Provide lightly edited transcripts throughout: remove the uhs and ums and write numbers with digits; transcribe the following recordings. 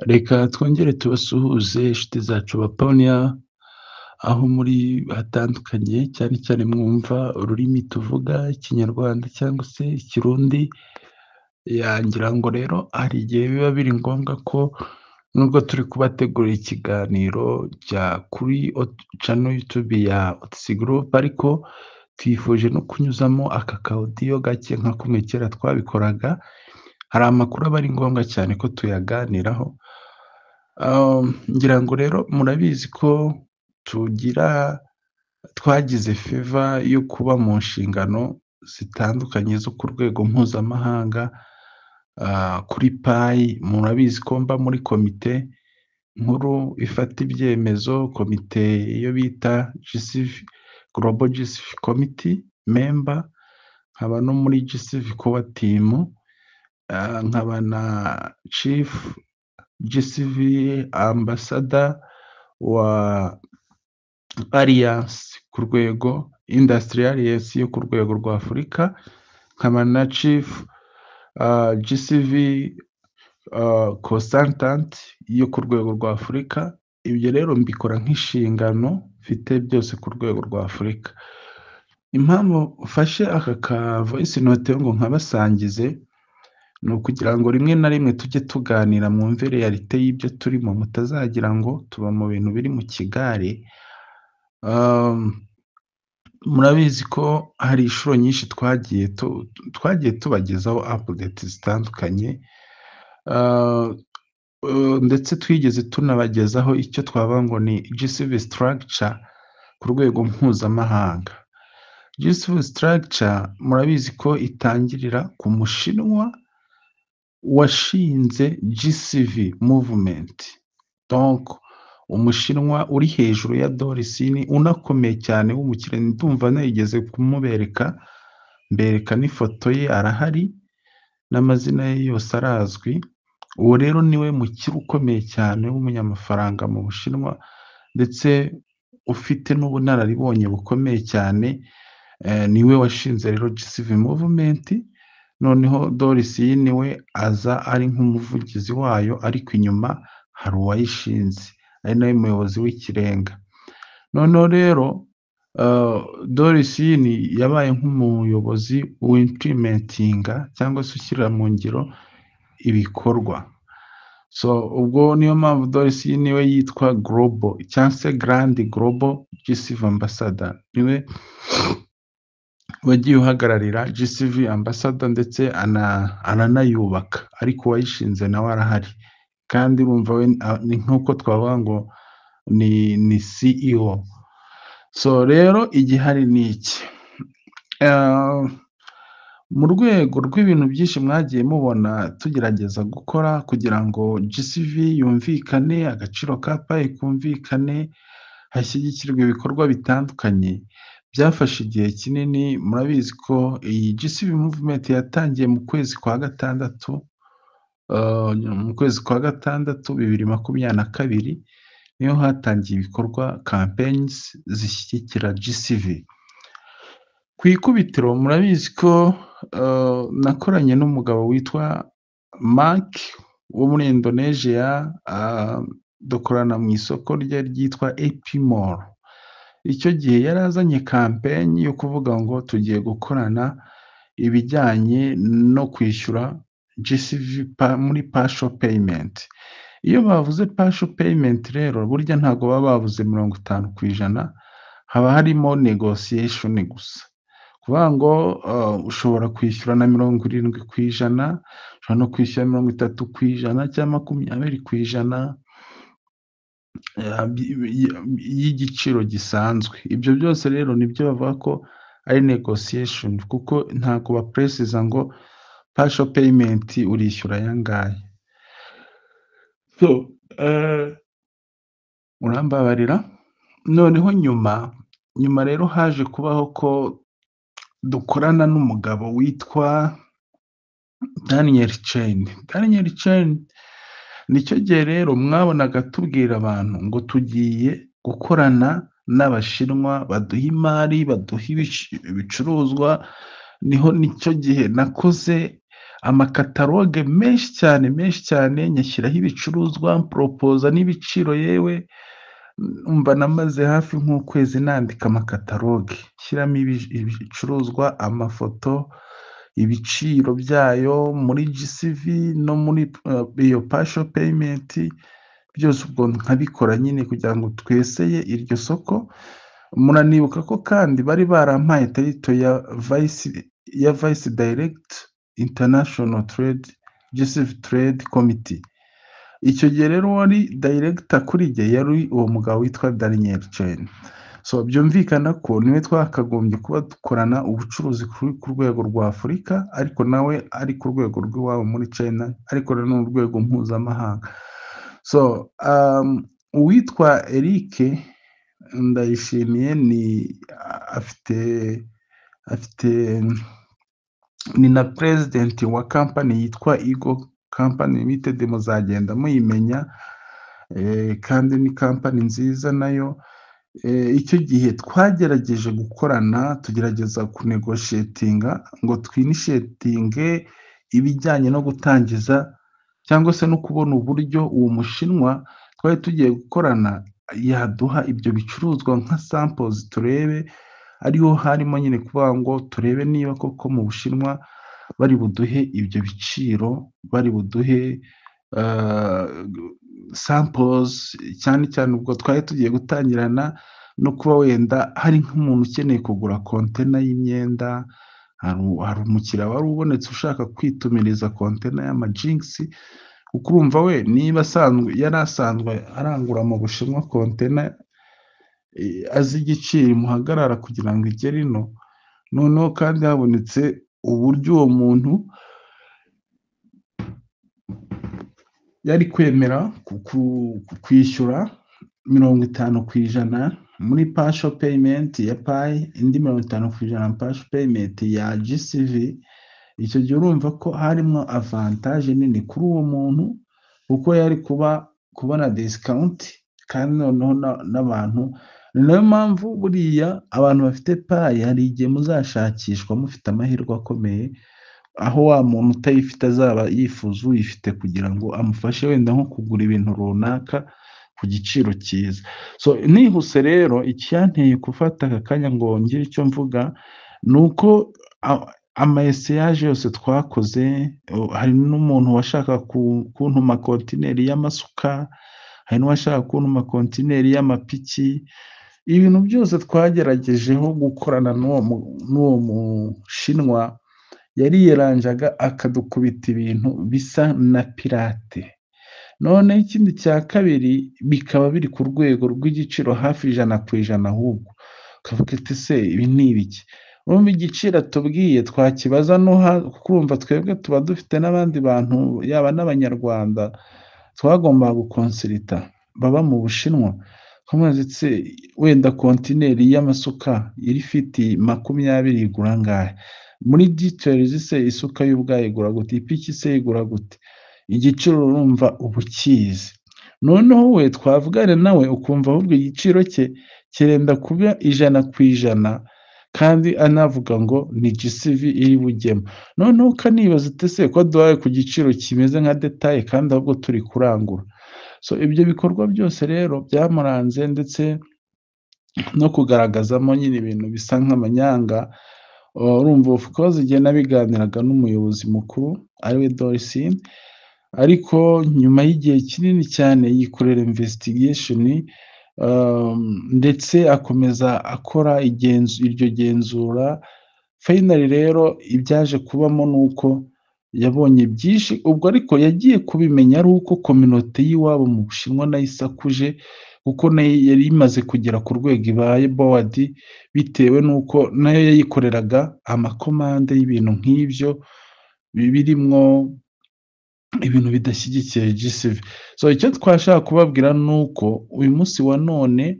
Reka twongere tubasuhuze inshuti zacu ba Pioneer, aho muri hatandukanye, cyane cyane mwumva ururimi tuvuga Ikinyarwanda cyangwa se Ikirundi. Ngira ngo rero hari igihe biba biri ngombwa ko nubwo turi kubategurira ikiganiro cya kuri channel YouTube ya OTC Group, ariko twifuje no kunyuzamo aka ka audio gake nka kumwe kera twabikoraga. Hari amakuru aba ari ngombwa cyane ko tuyaganiraho. Ngira ngo rero murabizi ko twagize favor yo kuba mu nshingano zitandukanye zo ku rwego mpuzamahanga kuri Pi. Murabizi ko mba muri komite nkuru ifata ibyemezo, komite iyo bita GCV, Global GCV Committee member, nkaba no muri GCV Core Team, nkaba na Chief GCV Ambassador wa Alliance ku rwego Industry Alliance yo ku rwego rwa Afurika, nkaba na Chief GCV Consultant yo ku rwego rwa Afurika. Ibyo rero mbikora nk'inshingano mfite byose ku rwego rwa Afurika. Impamvu mfashe aka ka voice note ngo nkabasangize ni ukugira ngo rimwe na rimwe tujye tuganira, mwumve réalité y'ibyo turimo, mutazagira ngo tuba mu bintu biri mu kigare. Murabizi ko hari inshuro nyinshi twagiye tubagezaho update zitandukanye, ndetse twigeze tunabagezaho icyo twavuga ngo ni GCV structure ku rwego mpuzamahanga. GCV structure murabizi ko itangirira ku Mushinwa washinze GCV movement, donc Umushinwa uri hejuru ya Doris Yin, unakomeye cyane w'umukire. Ndumva narigeze kumubereka, mbereka n'ifoto ye, arahari n'amazina ye yose arazwi. Uwo rero niwe mukire ukomeye cyane w'umunyamafaranga mu Bushinwa, ndetse ufite n'ubunararibonye bukomeye cyane. Niwe washinze rero GCV movement. Noneho Doris Yin we aza ari nk'umuvugizi wayo, ariko inyuma hari uwayishinze ari nawe muyobozi w'ikirenga. Noneho rero Doris Yin yabaye nk'umuyobozi w'implementinga cyangwa se ushyira mu ngiro ibikorwa. So ubwo niyo mpamvu Doris Yin we yitwa Global cyangwa se Grand Global GCV Ambassador. Niwe wagiye uhagararira GCV Ambassador, ndetse aranayubaka, ariko uwayishinze nawe arahari. Kandi urumva we ni nk'uko twavuga ngo ni CEO. So rero igihari ni iki: mu rwego rw'ibintu byinshi mwagiye mubona tugerageza gukora kugira ngo GCV yumvikane, agaciro ka Pi kumvikane, hashyigikirwe ibikorwa bitandukanye, byafashe igihe kinini. Murabizi ko iyi GCV movement yatangiye mu kwezi kwa gatandatu, mu kwezi kwa gatandatu 2022 niho hatangiye ibikorwa, campaigns zishyigikira GCV. Ku ikubitiro murabizi ko nakoranye n'umugabo witwa Mark wo muri Indonesia, dukorana mu isoko rye ryitwa AP Mall. Icyo gihe yari azanye campaign yo kuvuga ngo tugiye gukorana ibijyanye no kwishyura GCV muri partial payment. Iyo bavuze partial payment rero, burya ntabwo baba bavuze 50%, haba harimo negotiation gusa. Kuvuga ngo ushobora kwishyura na 70%, ushobora no kwishyura 30% cyangwa 20% y'igiciro gisanzwe. Ibyo byose rero nibyo bavuga ko ari negotiation, kuko ntabwo bapresiza ngo partial payment urishyura aya ngaya. So murambabarira, noneho nyuma rero haje kubaho ko dukorana n'umugabo witwa Daniel Chen. Daniel Chen, nicyo gihe rero mwabonaga tubwira abantu ngo tugiye gukorana n'Abashinwa, baduha imari, baduha ibicuruzwa. Niho nicyo gihe nakoze Amacatalogue menshi cyane, menshi cyane, nyashyiraho ibicuruzwa, mporopoza n'ibiciro. Yewe, umva, namaze hafi nk'ukwezi nandika amacatalogue, nshyiramo ibicuruzwa, amafoto, ibiciro byayo muri GCV no muri iyo partial payment, byose ubwo nkabikora nyine kugira ngo tweseye iryo soko. Muranibuka ko kandi bari barampaye title ya vice director international trade, GCV trade committee. Icyo gihe rero wari director kuri jye yari uwo mugabo witwa Daniel Chen. So byumvikana ko niwe twakagombye kuba dukorana ubucuruzi ku rwego rwa Afurika, ariko nawe ari ku rwego rw'iwabo muri China, ariko no mu rwego mpuzamahanga. So uwitwa Eric Ndayishimiye ni afite ni na president wa company yitwa Eagle Company Limited, muzagenda muyimenya, kandi ni company nziza nayo. Icyo gihe twagerageje gukorana, tugerageza kunegotiatinga ngo twinitiatinge ibijyanye no gutangiza cyangwa se no kubona uburyo uwo Mushinwa twari tugiye gukorana yaduha ibyo bicuruzwa nka samples turebe. Ariho harimo nyine kuvuga ngo turebe niba koko mu Bushinwa bari buduhe ibyo biciro, bari buduhe samples. Cyane cyane ubwo twari tugiye gutangirana no kuba wenda hari nk'umuntu ukeneye kugura kontena y'imyenda, hari umukiriya wari ubonetse ushaka kwitumiriza kontena y'amajingisi, kuko urumva we niba asanzwe yari asanzwe arangura mu Bushinwa kontena, azi igiciro imuhagarara kugira ngo igere ino. Noneho kandi habonetse uburyo uwo muntu yari kwemera kwishyura 50% muri partial payment ya Pi, indi 50% partial payment ya GCV. Icyo gihe urumva ko harimo avantage nini kuri uwo muntu, kuko yari kuba kubona discount, kandi noneho n'abantu. Ni nayo mpamvu buriya abantu bafite Pi hari igihe muzashakishwa mufite amahirwe akomeye, aho wa muntu utayifite azaba yifuza uyifite kugira ngo amufashe wenda nko kugura ibintu runaka ku giciro cyiza. So nihuse rero, icyanteye gufata aka kanya ngo ngire icyo mvuga ni uko ama essayages yose twakoze, hari n'umuntu washaka kuntuma kontineri y'amasuka, hari n'uwashaka kuntuma kontineri y'amapiki. Ibintu byose twageragejeho gukorana n'uwo Mushinwa, yariyeranjaga akadukubita ibintu bisa na pirate. Noneho ikindi cya kabiri, bikaba biri ku rwego rw'igiciro hafi 100%. Ahubwo ukavuga uti: "Se ibi ni ibiki?" Urumva igiciro atubwiye twakibaza no kuko urumva twebwe tuba dufite n'abandi bantu, yaba n'Abanyarwanda twagombaga guconsulta baba mu Bushinwa, tukamubaza se wenda kontineri y'amasuka iri feet 20 igura angahe? Muri details se isuka y'ubwayo igura gute? Ipiki se igura gute? Igiciro urumva uba ukizi. Noneho we twavugana nawe ukumva ahubwo igiciro cye kirenda kuba 100%, kandi anavuga ngo ni GCV iri bujyemo. Noneho ukanibaza uti: "Ese ko aduhaye ku giciro kimeze nka détail kandi ahubwo turi kurangura?" So ibyo bikorwa byose rero byamuranze, ndetse no kugaragazamo nyine ibintu bisa nk'amanyanga. Urumva, of course igihe nabiganiraga n'umuyobozi mukuru ariwe Dorisine, ariko nyuma y'igihe kinini cyane yikorera investigation, ndetse akomeza akora iryo genzura. Finally rero ibyaje kubamo ni uko yabonye byinshi ubwo, ariko yagiye kubimenya ari uko communauté y'iwabo mu Bushinwa nayo isakuje, kuko nayo yari imaze kugera ku rwego ibaye bored, bitewe n'uko nayo yayikoreraga amacommande y'ibintu nk'ibyo birimwo ibintu bidashyigikiye GCV. So icyo twashaka kubabwira ni uko uyu munsi wa none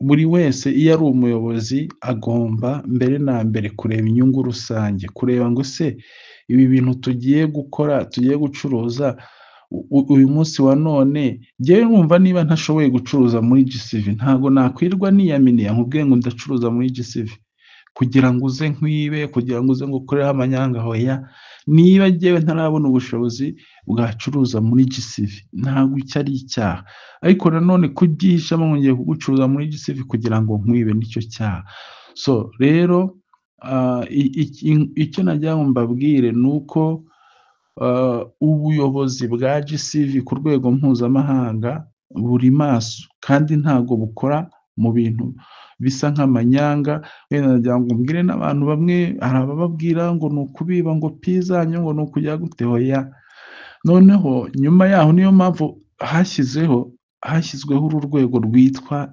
buri wese iyo ari umuyobozi agomba mbere na mbere kureba inyungu rusange, kureba ngo se ibi bintu tugiye gukora, tugiye gucuruza uyu munsi wa none, njyewe numva niba ntashoboye gucuruza muri GCV, ntabwo nakwirwa niyaminiya nkubwiye ngo ndacuruza muri GCV. kugira ngo uze nkwibe, kugira ngo uze ngukoreho amanyanga, hoya. Niba njyewe ntarabona ubushobozi bwacuruza muri GCV, ntabwo icyo ari icyaha. Ariko nanone kubyihishamo ngo ngiye kugucuruza muri GCV kugira ngo nkwibe, nicyo cyaha. So rero icyo nagira ngo mbabwire ni uko ubuyobozi bwa GCV ku rwego mpuzamahanga buri maso, kandi ntabwo bukora mu bintu bisa nk'amanyanga. Wenda nagira ngo mbwire n'abantu bamwe, hari abababwira ngo ni ukubiba ngo Pi zanyu, ngo ni ukujya gute, hoya. Noneho nyuma yaho niyo mpamvu hashyizweho uru rwego rwitwa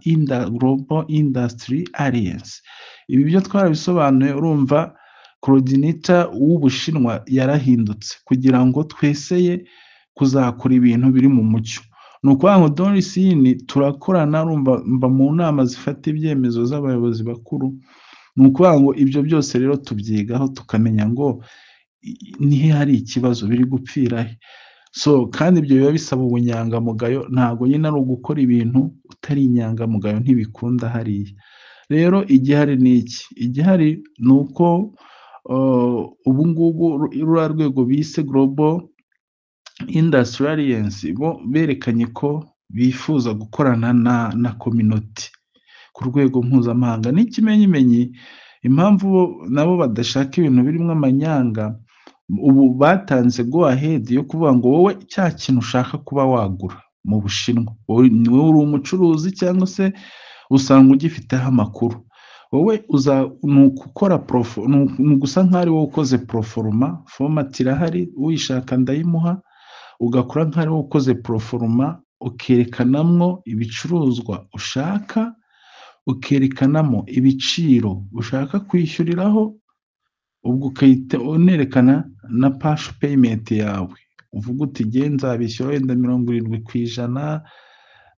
Global Industry Alliance. Ibi byo twarabisobanuye, urumva coordinator w'Ubushinwa yarahindutse kugira ngo tweseye kuzakora ibintu biri mu mucyo. Ni ukuvuga ngo Doris Yin turakorana, urumva mba mu nama zifata ibyemezo z'abayobozi bakuru. Ni ukuvuga ngo ibyo byose rero tubyigaho, tukamenya ngo nihe hari ikibazo, biri gupfira he. So kandi ibyo biba bisaba ubunyangamugayo, ntabwo nyine ari ugukora ibintu utari inyangamugayo, ntibikunda hariya. Rero igihari ni iki? Igihari ni uko ubu ngubu ruriya rwego bise Global Industry Alliance, bo berekanye ko bifuza gukorana na community ku rwego mpuzamahanga. N'ikimenyimenyi, impamvu bo nabo badashaka ibintu birimo amanyanga, ubu batanze go ahead yo kuvuga ngo wowe cya kintu ushaka kuba wagura mu Bushinwa, wowe uri umucuruzi cyangwa se usanga ugifiteho amakuru, wowe uza ni ugukora ni ugusa nk'aho ari wowe ukoze proforma. Format irahari, uyishaka ndayimuha, ugakora nk'aho ari wowe ukoze proforma, ukerekanamwo ibicuruzwa ushaka, ukerekanamo ibiciro ushaka kwishyuriraho, ubwo ugahita unerekana na partial payment yawe, uvuga uti jye nzabishyura wenda 70%,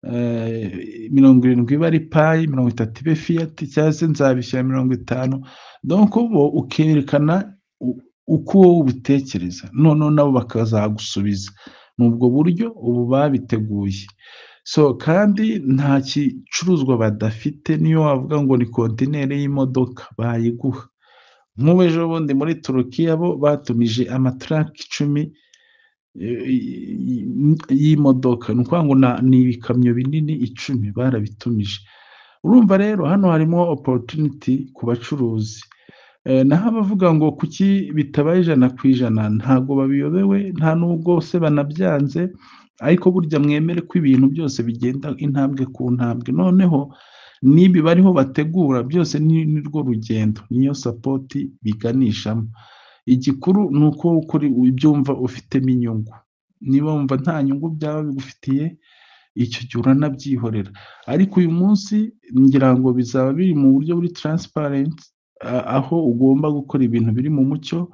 70 ibe ari Pi, 30 ibe fiat, cyangwa se nzabishyura 50. Donc bo ukerekana uko wowe ubitekereza, noneho nabo bakazagusubiza. Ni ubwo buryo ubu babiteguye. So kandi nta gicuruzwa badafite, niyo wavuga ngo ni kontineri y'imodoka bayiguha. Nk'ubu ejo bundi muri Turukiya bo batumije amatruck 10 y'imodoka, ni ukuvuga ngo ni ibikamyo binini 10 barabitumije. Urumva rero hano harimo opportunity ku bacuruzi. Naho abavuga ngo kuki bitabaye 100%, ntabwo babiyobewe, nta nubwo se banabyanze, ariko burya mwemere ko ibintu byose bigenda intambwe ku ntambwe. Noneho n'ibi bariho bategura byose ni rwo rugendo, niyo support biganishamo. Igikuru ni uko ukora ibyo wumva ufitemo inyungu. Niba wumva nta nyungu byaba bigufitiye, icyo gihe uranabyihorera. Ariko uyu munsi ngira ngo bizaba biri mu buryo buri transparent, aho ugomba gukora ibintu biri mu mucyo.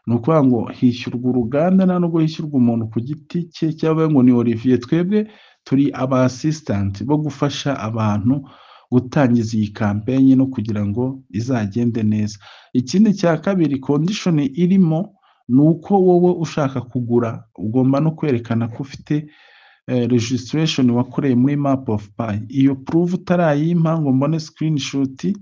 Ni ukuvuga ngo hishyurwa uruganda, nta nubwo hishyurwa umuntu ku giti cye cyangwa ngo ni Olivier. Twebwe turi aba assistant bo gufasha abantu gutangiza iyi campaign no kugira ngo izagende neza. Ikindi cya kabiri, condition irimo ni uko wowe ushaka kugura ugomba no kwerekana ko ufite registration wakoreye muri Map of Pi. Iyo proof utarayimpa ngo mbone screenshot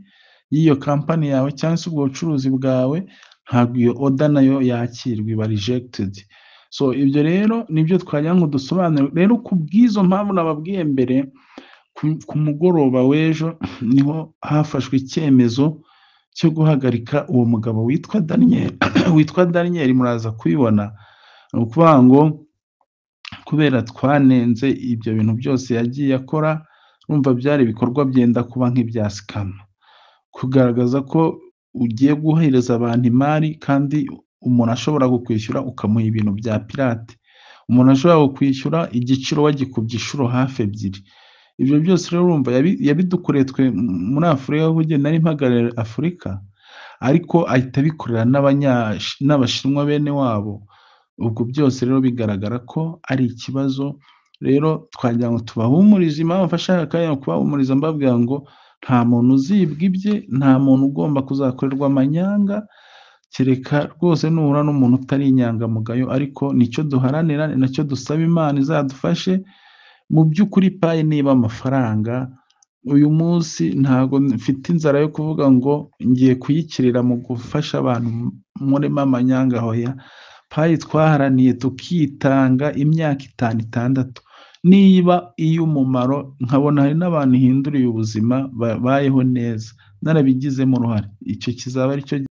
y'iyo company yawe cyangwa se ubwo bucuruzi bwawe, ntabwo iyo order nayo yakirwa, iba rejected. So ibyo rero nibyo twagira ngo dusobanure. Rero ku bw'izo mpamvu nababwiye mbere, ku mugoroba w'ejo niho hafashwe icyemezo cyo guhagarika uwo mugabo witwa Daniel, witwa Daniel muraza kubibona. Ni ukuvuga ngo kubera twanenze ibyo bintu byose yagiye akora, urumva byari ibikorwa byenda kuba nk'ibya scam, kugaragaza ko ugiye guhereza abantu imari kandi umuntu ashobora kukwishyura ukamuha ibintu bya pirate, umuntu ashobora kukwishyura igiciro wagikubye inshuro hafi ebyiri. Ibyo byose rero urumva yabidukoreye twe muri Afurika, kuko njye nari mpagarariye Afurika, ariko ahita abikorera n'Abashinwa bene wabo. Ubwo byose rero bigaragara ko ari ikibazo. Rero twagira ngo tubahumurize, impamvu mfashe aka kanya kubahumuriza mbabwira ngo nta muntu uzibwa ibye, nta muntu ugomba kuzakorerwa amanyanga, kereka rwose nuhura n'umuntu utari inyangamugayo, ariko nicyo duharanira, ni nacyo dusaba Imana izadufashe. Mu by'ukuri Pi niba amafaranga Uyu munsi ntabwo mfite inzara yo kuvuga ngo ngiye kuyikirira mu gufasha abantu murimo amanyanga, hoya. Pi twaharaniye tukitanga imyaka 5, 6, niba iy'umumaro nkabona hari n'abantu ihinduriye ubuzima babayeho neza narabigizemo uruhare, icyo kizaba aricyo.